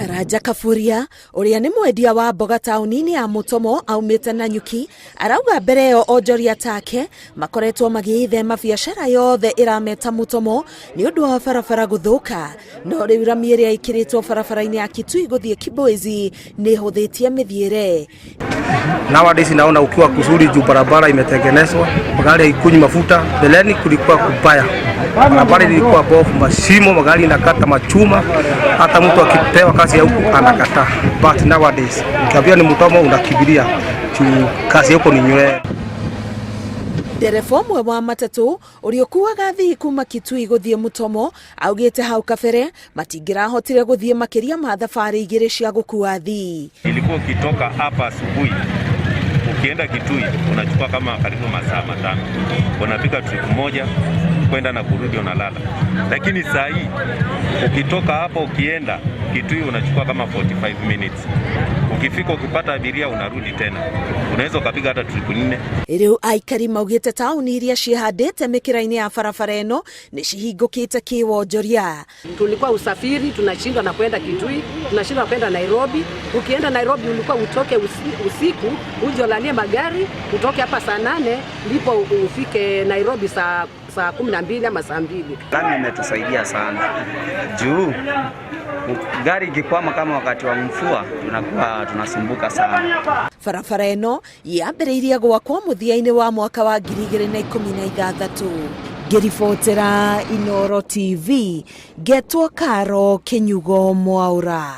Karanja Kaburia ũrĩa nĩ mwendia wa mboga taũni-inĩ ya Mutomo aumĩte Nanyuki arauga mbere ĩyo onjoria take makoretwo magĩĩthema biacara yothe ĩrameta Mutomo nĩ ũndũ wa barabara gũthũka, no rĩu rami ĩrĩa ĩkĩrĩtwo barabara-inĩ ya Kitui gũthiĩ Kibwezi nĩ ĩhũthĩtie mĩthiĩre. Nowadays naona ukiwa kuzuri juu barabara imetengenezwa, magari haikunywi mafuta. Mbeleni kulikuwa kubaya, barabara ilikuwa bovu, mashimo, magari inakata machuma, hata mtu akipewa kazi ya huku anakataa. But nowadays ukiambia ni Mutomo unakimbilia juu kazi huko ni nywele. Ndereba ũmwe wa matatũ ũrĩa ũkuaga athii kuma Kitui gũthiĩ Mutomo augĩte hau kabere matingĩrahotire gũthiĩ makĩria ma thabarĩ igĩrĩ cia gũkua athii. Ilikuwa ukitoka hapa asubuhi ukienda Kitui unachukua kama karibu masaa 5, unapiga trip moja kwenda na kurudi, unalala. Lakini saa hii ukitoka hapa ukienda Kitui unachukua kama 45 minutes. Ukifika ukipata abiria unarudi tena, unaweza ukapiga hata trip nne. Rĩu aikari maugĩte taũni iria ciĩhandĩte mĩkĩra-inĩ ya barabara ĩno nĩ cihingũkĩte kĩwonjoria. Tulikuwa usafiri tunashindwa na kwenda Kitui, tunashindwa kwenda Nairobi. Ukienda Nairobi ulikuwa utoke usiku uje ulalie magari, utoke hapa saa 8 ndipo ufike Nairobi saa 12 ama saa 2. Lami imetusaidia sana juu gari ikikwama kama wakati wa mvua tunakuwa tunasumbuka sana. Barabara ĩno yambĩrĩirie gwakwo mũthia-inĩ wa mwaka wa 2016. Ngĩribotera Inooro TV, ngetwo Karo Kinyugo Mwaura.